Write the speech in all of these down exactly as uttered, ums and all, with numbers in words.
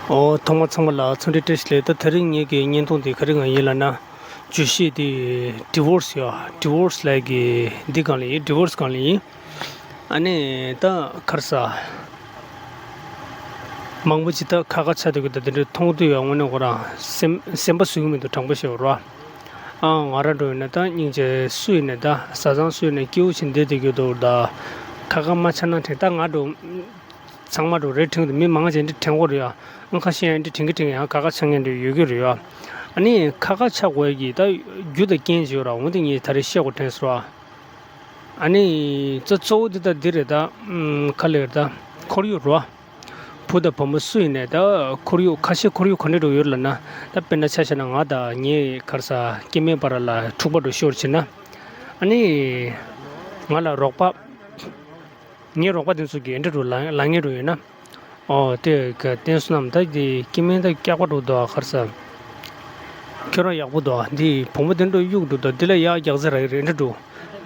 ཨོ། ཐོག་མ་ཚང་མ་ལ་འཚམས་འདྲི་བཀྲ་ཤིས་བདེ་ལེགས། ད་དེ་རིང་ངེད་ཀྱི་བརྙན་ཐུང་འདི་ག་རེ་གང་ཡིན་ལབ་ན། བརྗོད་གཞི་འདི་ཌི་ཝོར་སི་ཡ། ཌི་ཝོར་སི་ལབ་ཀྱི་འདི་སྒང་ལ་ཡིན། ཌི་ཝོར་སི་སྒང་ལ་ཡིན། ཨ་ནི་ད་ག་རེ་ཟ། མང་པོ་ཅིག་ད་ཁ་ཁ་ཆགས་སྡོད་ཀྱི། ད་དེ་འདྲ་མཐོང་དུས་ཡང་དངོས་གནས་ཁོ་རང་སེམས་སེམས་པ་བཟོད་ཀྱི་མི་འདུག་དྲང་པོ་བཤད་པ་རེད་བ། ཨ། ང་རང་འདྲ་ཡིན་ན་ད་སྙིང་རྗེ། སུ་ཡིན་ནའི་ད་བཟའ་ཚང་སུ་ཡིན་ནའི་སྐྱིད་པོ་བྱས་བསྡད་བསྡད་ཀྱི་འདུག་ད་ཁ་ཁ་མ་ཆགས་ན་དྲན། ད་ང་འདྲ་ཚང་མ་འདྲ་རེད་དྲན་གྱི་འདུག་མི་མང་ཆེ་འདི་དྲན་གྱི་རེད་ཡ། ཨང་། ཁ་ཤས་ཡང་འདི་དྲན་གྱི་དྲན་གྱི་ཡང་ཁ་ཁ་ཆགས་མཁན་འདྲ་ཡོད་ཀྱི་རེད་ཡ། ཨ་ནི་ཁ་ཁ་ཆགས་དགོས་ཀྱི་ད་རྒྱུ་དང་རྐྱེན་ཅིག་ཡོད་རེད་བ། འོ་འདི་ངས་ད་རེས་བཤད་དགོས་དྲན་སོང་བ། ཨ་ནི་གཙོ་གཙོ་བོ་འདི་ད་འདི་རེད་ད། ཨམ། ག་རེ་ལབ་ད། ཁོར་ཡུག་རེད་བ། བུ་དང་བུ་མོ་སུ་ཡིན་ནའི་ད་ཁོར་ཡུག་ཁ་ཤས། ཁོར་ཡུག་ག་འདྲ་འདྲ་ཡོད་ལབ་ན། ད་དཔེར་ན་ཆ་བཞག་ན་ང་དང་ངའི་ག་རེ་ཟ་སྐྱེ་དམན་བར་ལ་འཁྲུག་པ་འདྲ་ཤོར་བྱས་ན། ཨ་ནི་ང་ལ་རོགས་པ། ངའི་རོགས་པ་དེ་ཚོ་གིས་འདི་འདྲ་ལབ་ལབ་མཁན་འདྲ་ཡོད་ན། ཨོ། དེ་ག་བསྟན་སྲུང་རྣམས། ད་འདི་སྐྱེ་དམན་ད་སྐྱག་པ་འདྲ་འདུག་ག་རེ་ཟ། ཁྱོད་རང་ཡག་པོ་འདུག་འདི་བུ་མོ་དེ་འདྲ་གཡུག་འདྲ་འདུག་འདི་ལ་ཡག་རྒྱག་ས་རག་གི་རེད། འདི་འདྲ་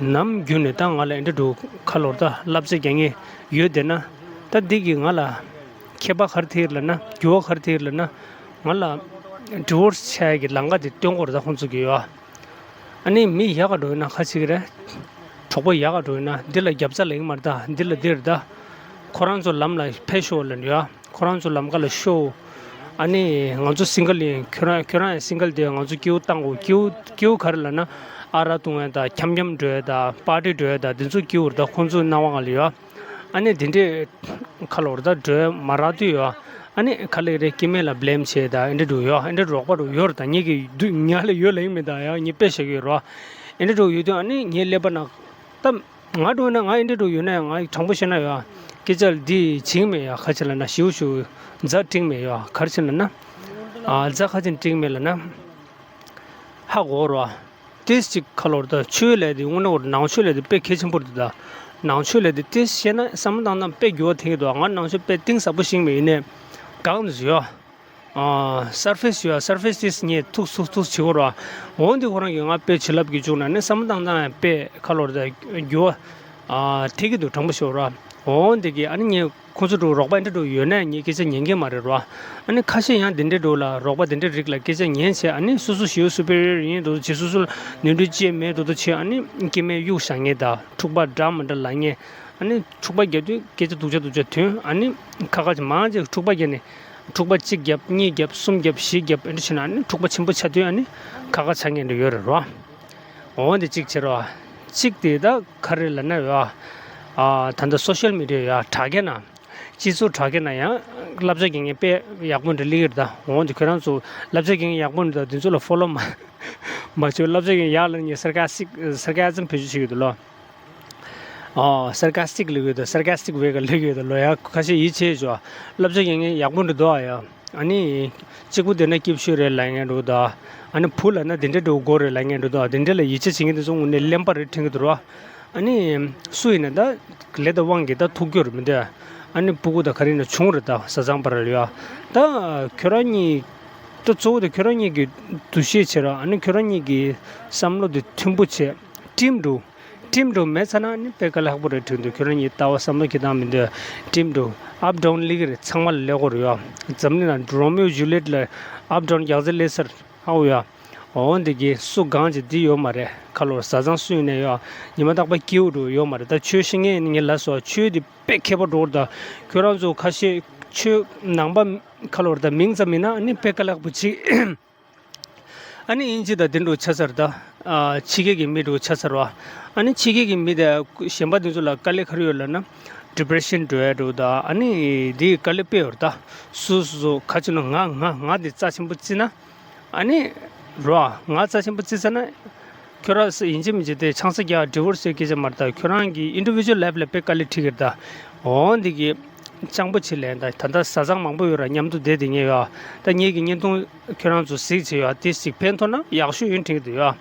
ནམ་རྒྱུན་ནས་ད་ང་ལ་འདི་འདྲ་ཁ་ལོར་ད་བསླབ་བྱ་རྒྱག་མཁན་ཡོད་བསྡད་ན། ད་འདི་གིས་ང་ལ་ཁྱད་པར་ག་རེ་ཐེབས་ལབ་ན། འགྱུར་བ་ག་རེ་ཐེབས་ལབ་ན། ང་ལ་ཌི་ཝོར་སི་བྱ་ཡག་གི་ལམ་ཁ་དེ་སྟོན་གྱི་ཡོད་རེད། ད་ཁོང་ཚོ་གིས་ཡོད། ཨ་ནི་མི་ཡག་ག་འགྲོ་ཡོད་ན་ག་རེ་བྱེད་ཀྱི་རེད། གྲོགས་པོ་ཡག་ག་འགྲོ་ཡོད་ན་འདི་ལ་རྒྱབ་རྩ་ལེན་གྱི་མ་རེད་ད། འདི་ལ་འདི་རེད་ད། ཁོ་རང་ཚོ་ལམ་ལ་ཕེབས་ཤོག་ལབ་ཡོད། ཁོ་རང་ཚོ་ལམ་ཁ་ལ་ཤོག་ཨ་ནི་ང་ཚོ་སིང་གལ་ཡིན། ཁྱོད་རང་ཁྱོད་རང་ཡང་སིང་གལ་དེ། ང་ཚོ་སྐྱིད་པོ་བཏང་དགོས། སྐྱིད་པོ་སྐྱིད་པོ་ག་རེ་ལབ་ན། ཨ་རག་བཏུང་ཡ་དང་། འཁྱམ་འཁྱམ་འགྲོ་ཡ་དང་། པར་ཊི་འགྲོ་ཡ་དང་། འདི་ཚོ་སྐྱིད་པོ་རེད་ད། ཁོང་ཚོའི་སྣང་བ་ལ་ཡོད། ཨ་ནི་དེ་འདྲས་ཁ་ལོར་ད་འགྲོ་མ་རག་དུས་ཡོད། ཨ་ནི་ག་ལེ་རེ་སྐྱེ་དམན་ལ་བྷི་ལེམ་བྱས་ད་ཨེ་འདྲ་འདུག་ཡོད། ཨེ་འདྲ་རོགས་པ་རུ་ཡོད་རེད་ད། ངེད་ཀྱི་སྡུག་ཉག་ལ་ཡོད་ལ་ཡིན་མིན་ད་ཡང་ངས་དཔེ་བཤད་ཀྱི་ཡོད་རེད། ཨེ་འདྲ་འདྲ་ཡོད་དུས་ཨ་ནི་ངའི་ཀླད་པ་ན་ད་ང་འགྲོ་ན་ང་ཨེ་འདྲ་འདྲ་ཡོད་ན་ཡང་། ང་དྲང་པོ་བཤད་ན་ཡོད། སྐད་ཆ་འདི་བྱིངས་མེད་ཡ། ག་ཅི་ལབ་ན་ཞིའུ་ཞིའུ་རྫ་སྤྲིངས་མེད་ཡ། ག་རེ་བྱས་ལབ་ན། ཨ། རྫ་ག་ཅི་སྤྲིངས་མེད་ལབ་ན། ཧ་གོ་རོ། ཏིས་ཅིག་ཁ་ལོར་ད་ཆོས་ལས་དེ་དངོས་གནས་ནང་ཆོས་ལས་དེ་དཔེ་གལ་ཆེན་པོ་རེད་ད། ནང་ཆོས་ལས་དེ་ཏིས་ཤེས་ན་བསམ་བློ་བཏང་ན་དཔེ་འགྱུར་བ་ཐེབས་ཀྱི་འདུག་ང་ནང་ཆོས་དཔེ་གཏིང་ཟབ་པོ་ཤེས་མེད། ཡིན་ནའི་གང་དུ་ཡོད། ཨ། སར་ཕེ་སི་ཡོད། སར་ཕེ་སི་ཏིས་ངས་ཐུག་ཐུག་ཐུག་བྱེད་དགོས་རོ། འོན་ཏེ་ཁོ་རང་གིས་ང་དཔེ་བྱིན་རླབས་ཀྱི་བཅུག་ན་ནི་བསམ་བློ་བཏང་ན་དཔེ་ཁ་ལོར་ད་འགྱུར་བ། ཨ། ཐེབས་ཀྱི་འདུག་དྲང་པོ་ཤོད་རོ། འོན་ཏེ་གི་ཨ་ནི་ངས། ཁོ་ཚོ་འདྲ་རོགས་པ་འདི་འདྲ་ཡོད་ན་ངས་སྐད་ཆ་ཉན་གི་མ་རེད་རོ། ཨ་ནི་ཁ་ཤས་ཡང་འདི་འདྲའི་འདྲ་ལ་རོགས་པ་འདི་འདྲའི་རིགས་ལ་སྐད་ཆ་ཉན་བྱས། ཨ་ནི་སོ་སོ་ཞེ་པོ་སུ་པེ་རི་ཡར་ཡིན་འདུག་བྱས། སོ་སོ་ལ་ནོར་འཁྲུལ་ཅི་མེད་འདུག་བྱས། ཨ་ནི་སྐྱེ་དམན་གཡུག་བཞག་མཁན་དང་། འཁྲུག་པ་འདྲ་མི་འདྲ་ལབ་མཁན། ཨ་ནི་འཁྲུག་པ་རྒྱག་དུས་སྐད་ཆ་སྡུག་ཅག་སྡུག་ཅག་ཐོན། ཨ་ནི་ཁ་ཁ་ཅིག་མང་ཅིག་འཁྲུག་པ་རྒྱག་ནས། འཁྲུག་པ་གཅིག་བརྒྱབ། གཉིས་བརྒྱབ། གསུམ་བརྒྱབ། བཞི་བརྒྱབ། ཨེ་འདྲ་བྱས་ན་ཨ་ནི་འཁྲུག་པ་ཆེན་པོ་ཆགས་དུས་ཨ་ནི་ཁ་ཁ་ཆགས་མཁན་འདྲ་ཡོད་རེད་རོ། འོ་འདི་གཅིག་བྱེད་རོ། གཅིག་དེ་ད་ག་རེ་ལབ་ན་ཡོད། ཨ། ད་ལྟ་སོ་ཤལ་མི་ཌི་ཡ་ཡོད། དྲ་རྒྱ་ནང་། སྤྱི་ཚོགས་དྲ་རྒྱ་ནང་ཡང་བསླབ་བྱ་རྒྱག་མཁན་དཔེ་ཡག་པོ་འདྲ་སླེབས་ཀྱི་རེད་ད། འོ་འདི་ཁྱོད་རང་ཚོ་བསླབ་བྱ་རྒྱག་མཁན་ཡག་པོ་འདྲ་ད། འདི་ཚོ་ལ་ཕོ་ལོ་མ་མ་བྱེད། བསླབ་བྱ་རྒྱག་མཁན་ཡག་ལབ་ནས་སར་ཀ་སི་ཊིག་སར་ཀ་ཛམ་བེད་སྤྱོད་བྱེད་ཀྱི་འདུག་ལོ། ཨོ། སར་ཀ་སི་ཊིག་ལབ་ཡོད་དོ། སར་ཀ་སི་ཊིག་ཝེ་ག་ལབ་ཡོད་དོ་ལོ། ཡ་ཁ་ཤས་ཡིད་ཆེས་ཆོག་བསླབ་བྱ་རྒྱག་མཁན་ཡག་པོ་འདྲ་འདུག་ཨ་ཡ། ཨ་ནི། གཅིག་པུ་བསྡད་ན་སྐྱིད་ཤོས་རེད་ལབ་མཁན་འདྲ་འདུག་ཨ་ནི་བུ་ལབ་ན་དེ་འདྲ་འདྲ་དགོས་རེད་ལབ་མཁན་འདྲ་འདུག་དེ་འདྲ་ལ་ཡིད་ཆེས་བྱེད་མཁན་དེ་ཚོ་དངོས་གནས་གླེན་པ་རེད་དྲན་གྱི་འདུག་ར། ཨ་ནི། སུ་ཡིན་ན་ད། ལས་དང་དབང་གིས་ད་ཐུག་རྒྱུ་རེད་མི་འདུག་ཨ་ནི་སྤུ་གུ་དང་ག་རེ་ཡིན་ན་བྱུང་རེད་ད། བཟའ་ཚང་བར་ལ་ཡ། ད། ཁྱོད་རང་གཉིས། ད་གཙོ་བོ་དེ་ཁྱོད་རང་གཉིས་ཀྱི་འདུ་ཤེས་བྱེད་ར། ཨ་ནི་ཁྱོད་རང་གཉིས་ཀྱི་བསམ་བློ་དེ་མཐུན་པོ་བྱེད། ཊིམ་འགྲོ། ཊིམ་འགྲོ་མེད་ཚར་ན་ནི་དཔེ་དཀའ་ལས་ཁག་པོ་རེད་དྲན་འདུག་ཁྱོད་རང་གཉིས་ལྟ་བ་བསམ་བློ་འཁྱེར་སྟངས་མི་འདུག་ཊིམ་འགྲོ། ཨབ་ཌའུན་སླེབས་ཀྱི་རེད། ཚང་མ་ལ་སླེབས་དགོས་རེད་ཡ། འཛམ་གླིང་ན་རོ་མེའོ་ཇུ་ལེཊ་ལ་ཨབ་ཌའུན་རྒྱག་ཚེ་སླེབས་ཚར་ཧའོ་ཡ། འོ་འདི་གི་སུ་གང་ཅིག་འདི་ཡོད་མ་རེད། ཁ་ལོ་བཟའ་ཚང་སུ་ཡིན་ནའི་ཡ། ཉི་མ་རྟག་པར་སྐྱིད་པོ་འགྲོ་ཡོད་མ་རེད། ད་ཆོས་བཤད་མཁན་ཡིན་ན་ངས་ལབ་སོང་། ཆོས་འདི་དཔེ་མཁས་པོ་འགྲོ་གི་རེད་ད། ཁྱོད་རང་ཚོ་ཁ་ཤས་ཆོས་ནང་པ་ཁ་ལོ་རེད་ད། མིང་ཙམ་ཡིན་ན་ནི་དཔེ་དཀའ་ལས་ཁག་པོ་ཅིག་ཨ་ནི་དབྱིན་ཇི་དང་དེ་འདྲ་ཆགས་ཚར་ད། ཨ། ཕྱི་རྒྱལ་གྱི་མི་འདྲ་ཆགས་ཚར་བ། ཨ་ནི་ཕྱི་རྒྱལ་གྱི་མི་དང་གཞན་པ་དེ་ཚོ་ལ་དཀའ་ལས་ག་རེ་ཡོད་ལབ་ན། ཌི་པི་རེ་ཤན་འགྲོ་ཡ་འདྲ་ད། ཨ་ནི་དེ་དཀའ་ལས་དཔེ་ཡོད་རེད་ད། སོ་སོ་སོ་ག་ཅི་ནོ་ང་ང་ང་དེ་རྩ་ཆེན་པོ་བརྩིས་ན། ཨ་ནི་རོ། ང་རྩ་ཆེན་པོ་བརྩིས་ཚར་ན། ཁྱོད་རང་ཡིན་གཅིག་མིན་གཅིག་དེ་ཆང་ས་རྒྱག་ཌི་ཝོར་སི་ཡི་སྐད་ཆ་མ་རེད་ད། ཁྱོད་རང་གི་ཨིན་ཌི་ཝི་ཇུ་ཨལ་ལའིཕ་ལ་དཔེ་དཀའ་ལས་འཕྲད་ཀྱི་རེད་ད། འོ་འདི་གི། སྤྱང་པོ་བྱེད་ལན་ད། ད་ལྟ་བཟའ་ཚང་མང་པོ་ཡོད་ར། མཉམ་དུ་བསྡད་དེ་ངས་ཡོད། ད་ངེད་ཀྱི་བརྙན་ཐུང་ཁྱོད་རང་ཚོ་གཟིགས་བྱས་ཡོད། དེ་ཞིག་ཕན་ཐོགས་ན་ཡག་ཤོས་ཡིན་དྲན་གྱི་འདུག་ཡོད།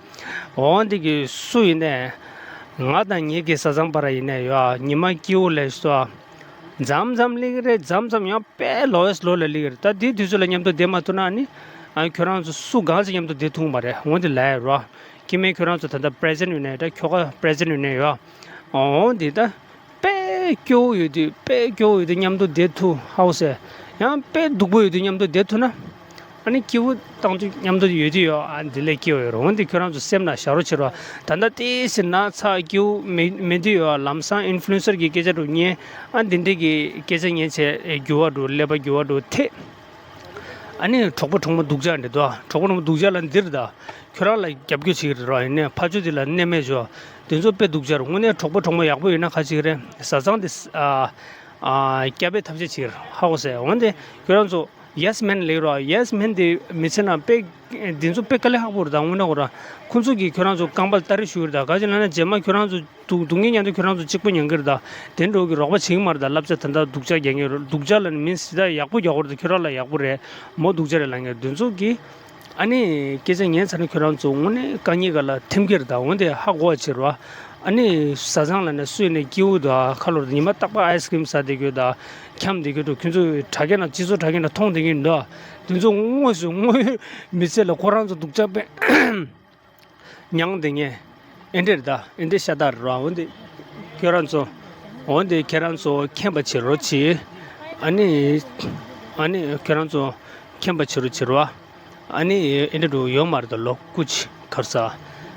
འོ་འདི་གི་སུ་ཡིན་ནའི། ང་དང་ངེད་ཀྱི་བཟའ་ཚང་བར་ཡིན་ནའི་ཡོད། ཉི་མ་སྐྱིད་པོ་ལས་སོ། མཚམས་མཚམས་སླེབས་ཀྱི་རེད། མཚམས་མཚམས་ཡང་དཔེ་ལོ་ཝེ་སི་ཊི་ལོ་ལ་སླེབས་ཀྱི་རེད། ད་དེའི་དུས་ཚོད་ལ་མཉམ་དུ་བསྡད་མ་ཐུབ་ན་ནི། ཨ། ཁྱོད་རང་ཚོ་སུ་གང་ཞིག་མཉམ་དུ་བསྡད་ཐུབ་མ་རེད། འོ་འདི་ལས་རོ། སྐྱེ་དམན་ཁྱོད་རང་ཚོ་ད་ལྟ་པི་རེ་ཛེན་ཊི་ཡོད་ནའི་འདྲ། ཁྱོ་ག་པི་རེ་ཛེན་ཊི་ཡོད་ནའི་ཡོད། འོ་འདི་ད། དཔེ་སྐྱོ་བོ་ཡོད་དུས། དཔེ་སྐྱོ་བོ་ཡོད་དུས་མཉམ་དུ་བསྡད་ཐུབ་ཧའོ་སེ། ཡང་དཔེ་སྡུག་པོ་ཡོད་དུས་མཉམ་དུ་བསྡད་ཐུབ་ན། ཨ་ནི་སྐྱིད་པོ་བཏང་དུས་མཉམ་དུ་ཡོད་དུས་ཡོད། ཨ་འདི་ལས་སྐྱིད་པོ་ཡོད་རེད། འོན་ཏེ་ཁྱོད་རང་ཚོ་སེམས་ནང་བཞག་རོགས་བྱེད་རོགས། ད་ལྟ་ཏོག་ཙམ་ན་ཚ་སྐྱིད་པོ་མེད་མེད་དུས་ཡོད། ལམ་སང་ཨིན་ཕུ་ལུ་ཨེན་སར་གྱི་སྐད་ཆ་འགྲོ་ཉན། ཨ་འདི་འདྲས་ཀྱི་སྐད་ཆ་ཉན་བྱས་འགྱུར་བ་འགྲོ། ཀླད་པ་འགྱུར་བ་འགྲོ་ཐེ། ཨ་ནི་གྲོགས་པོ་གྲོགས་མོ་སྡུག་ཅག་འདྲ་འདུག་གྲོགས་པོ་གྲོགས་མོ་སྡུག་ཅག་ལ་འདིར་ད་ཁྱོད་རང་ལ་རྒྱབ་སྐྱོར་བྱེད་ཀྱི་རེད་རོགས། ཡིན་ནའི་ཕར་ཕྱོགས་འདི་ལ་གནས་མེད་བྱོས། དེ་ཚོ་དཔེ་སྡུག་ཅག་རེད། དངོས་གནས་གྲོགས་པོ་གྲོགས་མོ་ཡག་པོ་ཡོད་ན་ག་ཅིག་རེད། བཟའ་ཚང་དེ་ཨ་ཨ་སྐྱ་བའི་ཐབས་ཤེས་བྱེད་ཀྱི་རེད། ཧ་གོ་སོང་། འོན་ཏེ་ཁྱོད་རང་ཚོ་ཡེ་སི་མེན་ལབ་རོགས། ཡེ་སི་མེན་དེ་མི་ཚེ་ནང་དཔེ་དེ་ཚོ་དཔེ་དཀའ་ལས་ཁག་པོ་རེད། ད་དངོས་གནས་ཁོ་རང་ཁོང་ཚོ་གིས་ཁྱོད་རང་ཚོ་རྐང་པ་ལ་སྟ་རེ་གཞུ་གི་རེད། ད་ག་ཅིག་ལབ་ན་རྗེས་མ་ཁྱོད་རང་ཚོ་སྡུག་སྡུག་བསྔལ་མྱངས་དུས་ཁྱོད་རང་ཚོ་གཅིག་པ་མྱོང་གི་རེད། ད་དེ་འདྲ་གི་རོགས་པ་བྱེད་ཀྱི་མ་རེད། ད་བསླབ་བྱ་ད་ལྟ་སྡུག་ཅག་རྒྱག་མཁན་རེད། སྡུག་ཅག་ལབ་ན་མིན་སྲིད། ད་ཡག་པོ་རྒྱག་གི་རེད། ད་ཁྱོད་རང་ལ་ཡག་པོ་རེད། མོ་སྡུག་ཅག་རེད་ལབ་མཁན་དེ་ཚོ་གིས་ཨ་ནི་སྐད་ཆ་ཉན་ཚར་ན་ཁྱོད་རང་ཚོ་དངོས་གནས་དཀའ་ངལ་ག་ལ་ཐིམ་གི་རེད། ད་འོན་ཏེ་ཧ་གོ་བ་བྱེད་རོགས། ཨ་ནི་བཟའ་ཚང་ལབ་ན་སུ་ཡིན་ནའི་སྐྱིད་པོ་འདུག་ཁ་ལོ་ཉི་མ་རྟག་པར་ཨའི་སི་ཀི་རིམ་ཟ་བསྡད་རྒྱུ་དང་འཁྱམ་བསྡད་རྒྱུ་འདུག་ཁྱོད་ཚོ་དྲ་རྒྱ་ནང་སྤྱི་ཚོགས་དྲ་རྒྱ་ནང་མཐོང་བསྡད་མཁན་འདུག་དེ་ཚོ་དངོས་སུ་དངོས་ཡོད་མི་ཚེ་ལ་ཁོ་རང་ཚོ་སྡུག་ཅག་དཔེ་མྱངས་བསྡད་མཁན་ཨེ་འདྲས་རེད། ད་ཨེ་འདྲས་ཤ་སྟག་རེད་རོགས། འོན་ཏེ་ཁྱོད་རང་ཚོ་འོན་ཏེ་ཁྱེད་རང་ཚོ་མཁྱེན་པ་བྱེད་རོགས་གྱིས། ཨ་ནི་ཨ་ནི་ཁྱོད་རང་ཚོ་མཁྱེན་པ་བྱེད་རོགས་བྱེད་རོགས། ཨ་ནི་ཨེ་འདྲས་འགྲོ་ཡོད་མ་རེད། ད་ལོ་སྐུ་མཁྱེན་ག་རེ་ཟ།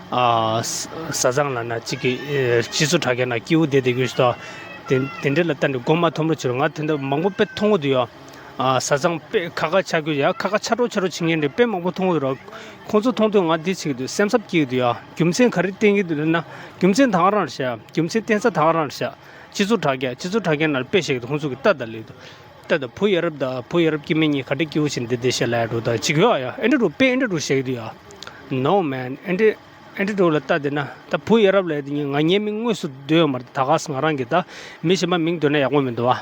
ཨ་བཟའ་ཚང་ལབ་ན་གཅིག་གི་སྤྱི་ཚོགས་དྲ་རྒྱ་ནང་སྐྱིད་པོ་བསྡད་བསྡད་ཀྱི་ཞིག་ད། དེ་དེ་འདྲས་ལ་ལྟ་ནས་མགོ་མ་འཐོམ་རོགས་བྱེད་རོགས། ང་དེ་འདྲ་མང་པོ་དཔེ་མཐོང་གི་འདུག་ཡ། ཨ་བཟའ་ཚང་དཔེ་ཁ་ཁ་ཆགས་རྒྱུ་ཡ། ཁ་ཁ་ཆགས་རོགས་ཆགས་རོགས་བྱེད་མཁན་འདྲ་དཔེ་མང་པོ་མཐོང་གི་འདུག་ར། ཁོང་ཚོ་མཐོང་དུས་ང་འདི་བྱེད་ཀྱི་འདུག་སེམས་འཚབ་སྐྱེ་གི་འདུག་ཡ། རྒྱུ་མཚན་ག་རེ་བསྟན་གྱི་འདུག་ལབ་ན་རྒྱུ་མཚན་ད་ག་རང་རེད་ཤག་རྒྱུ་མཚན་བསྟན་ས་ད་ག་རང་རེད་ཤག་སྤྱི་ཚོགས་དྲ་རྒྱ་སྤྱི་ཚོགས་དྲ་རྒྱ་ནང་དཔེ་བཤད་ཀྱི་འདུག་ཁོང་ཚོ་གི་ལྟ་ད་ལེ་འདུག་ལྟ་ད་བུ་ཡ་རབས་དང་བུ་ཡ་རབས་སྐྱེ་དམན་གཉིས་ག་འདྲ་སྐྱིད་པོ་ཞིག་འདི་འདི་བཤད་ལ་ཡ་འགྲོ་ད་ཅིག་ཡོད་ཡ། ཨེ་འདྲ་འགྲོ་དཔེ་ཨེ་འདྲ་འགྲོ་བཤད་ཀྱི་འདུག་ཡ། No man. ཨེ་འདྲ་ཨེ་འདྲ་འགྲོ་ལ་ལྟ་དེ་ན་ད་བུ་ཡ་རབས་ལ་དེ་ཉིན་ང་ངའི་མིང་དངོས་སུ་འདོད་ཡོད་མ་རེད། ད་ག་ས་ང་རང་གི་ད་མི་གཞན་པ་མིང་འདོད་ན་ཡག་པོ་མི་འདུག་བ།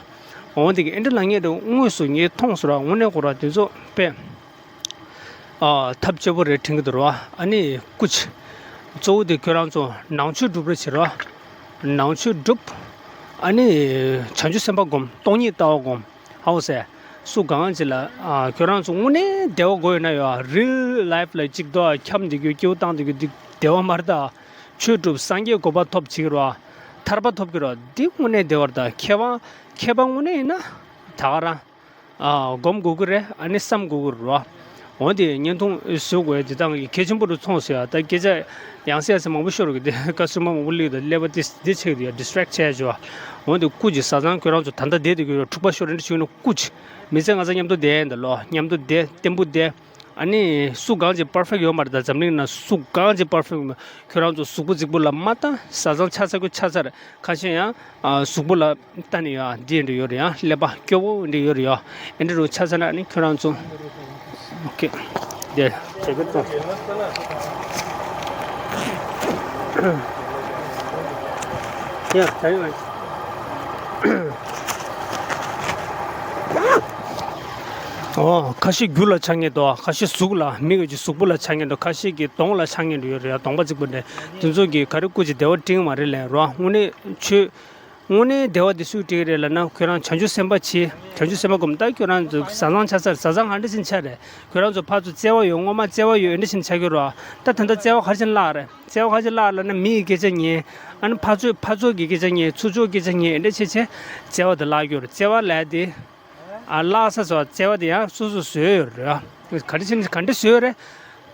འོ་དེ་གི་ཨེ་འདྲ་ལ་ངས་དེ་དངོས་སུ་ངས་མཐོང་སོང་ར། དངོས་གནས་ཁོ་ར་དེ་ཚོ་དཔེ། ཨ་ཐབས་སྐྱོ་པོ་རེད་དྲན་གྱི་འདུག་ར། ཨ་ནི་སྐུ་མཁྱེན། གཙོ་བོ་དེ་ཁྱོད་རང་ཚོ་ནང་ཆོས་སྒྲུབ་རོགས་བྱེད་རོགས། ནང་ཆོས་སྒྲུབ། ཨ་ནི་བྱང་ཆུབ་སེམས་དཔའ་སྒོམ། སྟོང་ཉིད་ལྟ་བ་སྒོམ། ཧའོ་སེ། སུ་གང་ཅི་ལ་ཨ་ཁྱོད་རང་ཚོ་དངོས་གནས་བདེ་བ་དགོས་ཡོད་ན་ཡོད། རི་ཡལ་ལའིཕ་ལ་གཅིག་ཏོ་འཁྱམ་བསྡད་རྒྱུ་སྐྱིད་པོ་བཏང་བསྡད་རྒྱུ་འདི་བདེ་བ་མ་རེད་ད། ཆོས་སྒྲུབ་སངས་རྒྱས་གོ་འཕང་ཐོབ་བྱེད་ཀྱི་རོགས། ཐར་པ་ཐོབ་ཀྱི་རོགས། འདི་དངོས་གནས་བདེ་བ་རེད་ད། མཁས་པ་མཁས་པ་དངོས་གནས་ཡིན་ན་ད་ག་རང་། ཨ་སྒོམ་དགོས་ཀྱི་རེད། ཨ་ནི་བསམ་དགོས་ཀྱི་རེད་རོ། འོན་ཏེ་བརྙན་ཐུང་བཟོ་དགོས་དེ་དང་གི་གལ་ཆེན་པོ་རུ་མཐོང་སོང་ཡ། ད་སྐད་ཆ་ཡང་སེ་ཡང་སེ་མང་པོ་ཤོར་གི་དེ་ཀ་སུ་མ་མང་པོ་སླེབས་དང་ཀླད་པ་དེ་འདི་ཆེ་གི་འདུག་ཡ། ཌི་སི་ཊེག་ཆེ་ཡ་བྱོས། འོན་ཏེ་སྐུ་མཁྱེན། བཟའ་ཚང་ཁྱོད་རང་ཚོ་ད་ལྟ་བསྡད་དེ་གི་འཁྲུག་པ་ཤོར་རེད་འདྲ་བྱུང་ན་སྐུ་མཁྱེན། མི་ཚེ་ང་ཚོ་མཉམ་དུ་བསྡད་ཡིན་ད་ལོ། མཉམ་དུ་བསྡད་བརྟན་པོ་བསྡད། ཨ་ནི་སུ་གང་ཅིག་པར་ཕེག་ཡོད་མ་རེད་ད། འཛམ་གླིང་ན་སུ་གང་ཅིག་པར་ཕེག་ཡོད་མ་རེད། ཁྱོད་རང་ཚོ་གཟུགས་པོ་རྫིག་པོ་ལ་མ་ལྟ། བཟའ་ཚང་ཆགས་ཚར་ཁུ་ཆགས་ཚར། ཁ་ཤས་ཡང་ཨ་གཟུགས་པོ་ལ་ལྟ་ནས་ཡོད། འདི་འདྲ་ཡོད་རེད་ཡ། ཀླད་པ་སྐྱོ་བོ་འདྲ་ཡོད་རེད་ཡ། ཨེ་འདྲ་རུ་ཆགས་ཚར་ན་ནི་ཁྱོད་རང་ཚོ། ཨོ་ཁེ། དེ་དེ་གི་ཚོ། ཡ་ད་ཡོད། ཨོ་ཁ་ཤས་རྒྱུ་ལ་ཆགས་ངེས་འདུག་ཁ་ཤས་གཟུགས་ལ། མི་གི་གཟུགས་པོ་ལ་ཆགས་ངེས་འདུག་ཁ་ཤས་ཀྱི་གདོང་ལ་ཆགས་ངེས་འདུག་ཡོད་རེད་ཡ། གདོང་པ་རྫིག་པོ་འདྲ། དེ་ཚོ་གི་ག་རེ་སྐུ་མཁྱེན་བདེ་བ་སྤྲིང་མ་རེད་ལབ་རོ། དངོས་གནས་ཆོས། དངོས་གནས་བདེ་བ་འདི་སུས་སྤྲད་ཀྱི་རེད་ལབ་ན་ཁྱོད་རང་བྱང་ཆུབ་སེམས་དཔའ་བྱེད། བྱང་ཆུབ་སེམས་དཔའ་སྒོམ། ད་ཁྱོད་རང་ཚོ་བཟའ་ཚང་ཆགས་ཚར། བཟའ་ཚང་ག་འདྲ་ཞིག་ཆགས་རེད། ཁྱོད་རང་ཚོ་ཕར་ཚུར་བརྩེ་བ་ཡོད། སྔོན་མ་བརྩེ་བ་ཡོད། ཨེ་འདྲ་ཞིག་ཆགས་ཀྱི་རོ། ད་ད་ལྟ་བརྩེ་བ་ག་རེ་བྱས་ནས་བརླག་རེད། བརྩེ་བ་ག་རེ་བྱས་བརླག་ལབ་ན་མི་ཡི་སྐད་ཆ་ཉན། ཨ་ནི་ཕར་ཚུར་ཕར་ཚུར་གྱི་སྐད་ཆ་ཉན། ཚུར་ཕྱོགས་སྐད་ཆ་ཉན། ཨེ་འདྲ་བྱས་བྱས་བརྩེ་བ་དེ་བརླག་གི་ཡོད་རེད། བརྩེ་བ་ལབ་དེ། ཨ་བརླག་ས་སོགས་བརྩེ་བ་དེ་ཡང་སོ་སོས་བཟོས་ཡོད་རེད། ག་འདྲ་བྱས་ནས་ག་འདྲ་བཟོས་ཡོད་རེད།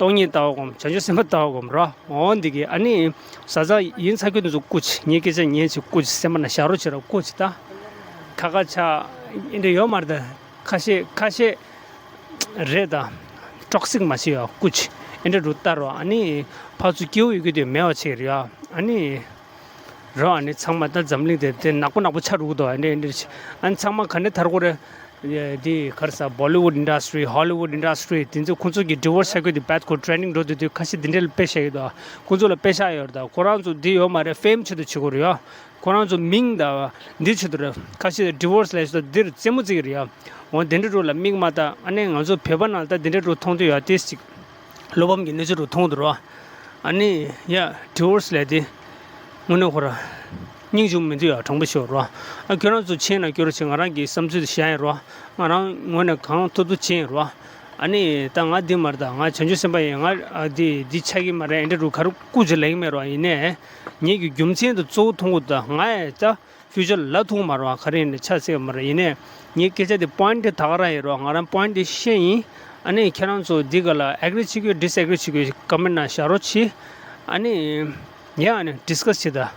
སྟོང་ཉིད་ལྟ་བ་སྒོམ། བྱང་ཆུབ་སེམས་དཔའ་ལྟ་བ་སྒོམ་རོ། འོ་འདི་གི་ཨ་ནི་བཟའ་ཚང་ཡིན་ཚ་ཁྱོད་འདི་ཚོ་སྐུ་མཁྱེན། ངའི་སྐད་ཆ་ཉན་ཅིག་སྐུ་མཁྱེན། སེམས་པ་ན་བཞག་རོགས་བྱེད་རོགས་སྐུ་མཁྱེན། ད་ཁ་ཁ་ཆགས་ཨེ་འདྲ་ཡོད་མ་རེད་ད། ཁ་ཤས་ཁ་ཤས་རེད་ད། ཊོག་སིག་མ་བྱེད་ཡ་སྐུ་མཁྱེན། ཨེ་འདྲ་རུ་ལྟ་རོགས། ཨ་ནི་ཕར་ཚུར་སྐྱིད་པོ་ཡོད་རྒྱུ་དེ་མེད་པ་བྱེད་རེད་ཡ། ཨ་ནི། རོ། ཨ་ནི་ཚང་མ་ད་འཛམ་གླིང་དེ་དེ་ནག་པོ་ནག་པོ་ཆགས་འགྲོ་གི་འདུག་ཨ་འདྲ་འདྲ་ཞིག་ཨ་ནི་ཚང་མ་ག་ནས་ཐར་དགོས་རེད། ཡ་འདི་ག་རེ་ཟ། Bollywood industry, Hollywood industry དེ་ཚོ་ཁོང་ཚོ་གི་ཌི་ཝོར་སི་ཆགས་རྒྱུ་དེ་བད་ཁོ་ཊེ་རེན་ཌིང་འགྲོ་དུས་དུས་ཁ་ཤས་དེ་འདྲ་ལ་དཔེ་བཞག་གི་འདུག་ཁོང་ཚོ་ལ་དཔེ་བཞག་ཡོད་རེད། ད་ཁོ་རང་ཚོ་འདི་ཡོད་མ་རེད། ཕེམ་ཆེད་དུ་བྱེད་དགོས་རེད་ཡ། ཁོ་རང་ཚོ་མིང་ད་འདི་ཆེད་དུ་རེད། ཁ་ཤས་ཌི་ཝོར་སི་ལབ་ཡ་འདིར་རྩེད་མོ་རྩེ་གི་རེད་ཡ། འོ་དེ་འདྲ་རུ་ལ་མིག་མ་ལྟ། ཨ་ནི་ང་ཚོ་བོད་པ་ནང་ལ་ད་དེ་འདྲ་རུ་མཐོང་དུས་ཡ་ཏིས་ཅིག་བློ་ཕམ་གྱི་གནས་ཚུལ་རུ་མཐོང་འདུག་རོ། ཨ་ནི་ཡ་ཌི་ཝོར་སི་ལབ་དེ་དངོས་གནས་ཁོ་ར་སྙིང་རྗེ་མི་འདུག་ཡ། དྲང་པོ་ཤོད་རོ། ཨ་ཁྱོད་རང་ཚོ་མཁྱེན་ན་སྐྱོར་རོགས་བྱེད། ང་རང་གི་བསམ་ཚུལ་དེ་བཤད་ཡིན་རོ། ང་རང་ངོས་ནས་གང་ཐུབ་ཐུབ་བྱེད་ཡིན་རོ། ཨ་ནི་ད་ང་འདི་མ་རེད་ད། ང་བྱང་ཆུབ་སེམས་དཔའ་ཡིན། ང་ཨ་འདི་འདི་ཆགས་ཀྱི་མ་རེད། ཨེ་འདྲ་རུ་ག་རུ་སྐུ་མཁྱེན་ལབ་ཀྱི་མེད་རོ། ཡིན་ནའི་ངེད་ཀྱི་རྒྱུ་མཚན་དེ་གཙོ་བོ་མཐོང་གི་འདུག་ད་ང་ཡ་ད། ཕུ་ཅར་ལ་ཐུག་མ་རེད་བ། ག་རེ་ཡིན་ནའི་ཆ་ཚིག་མ་རེད། ཡིན་ནའི་ངའི་སྐད་ཆ་དེ་པོ་ཡིན་ཊི་དེ་ད་ག་རང་ཡིན་རོགས། ང་རང་པོ་ཡིན་ཊི་དེ་ཤེས་ཡིན། ཨ་ནི་ཁྱེད་རང་ཚོ་འདི་ག་ལ་ཨེག་རི་བྱེད་དགོས་ཌིས་ཨེག་རི་བྱེད་དགོས་ཀོ་མེན་ཊི་ནང་བཞག་རོགས་གྱིས། ཨ་ནི་ཡ་ཨ་ནི་ཌིས་ཀ་སི་བྱེད་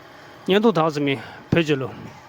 ད། བརྙན་ཐུང་དག་ཙམ་ཡིན་བོད་ཇོ་ལོ།